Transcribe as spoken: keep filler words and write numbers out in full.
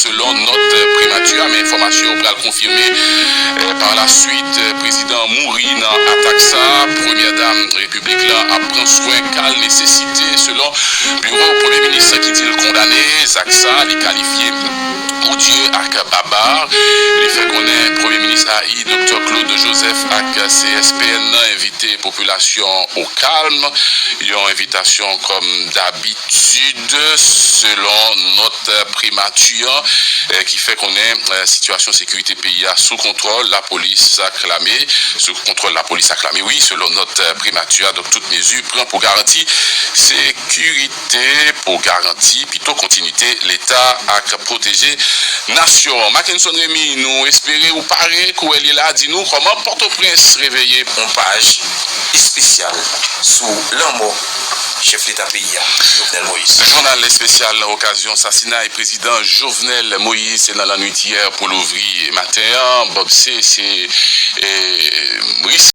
selon nòt primati a, men enfòmasyon yo pral konfime pa laswit. Prezidan an mouri nan atak sa a. Premyè dam repiblik la ap pran swen k al nesesite, selon biwo premye minis ki di l kondane zak sa a, li kalifye odye ak baba. Li fè konnen premye minis a i, Doktè Claude Joseph, ak C S P N nan envite popilasyon o kalm, yon envitasyon kòm dabitid, selon nòt primati an, ki fè konnen sitiyasyon sekirite peyi a sou kontwòl lapolis ak lame, sou kontwòl lapolis ak lame, wi, selon nòt primati a. Donk, tout mezi pran pou garanti sekirite, pou garanti pito kontinite Leta ak pwoteje nasyon an. Mackenson Remy, nou espere ou pare, kou w ye la, di nou kòman Pòtoprens reveye. Yon paj espesyal sou lanmò chèf Leta peyi a, Jovenel Moïse. Jounal espesyal nan okazyon sasinay prezidan Jovenel Moïse nan lannwit yè pou louvri maten an. Bob C, se e, Ris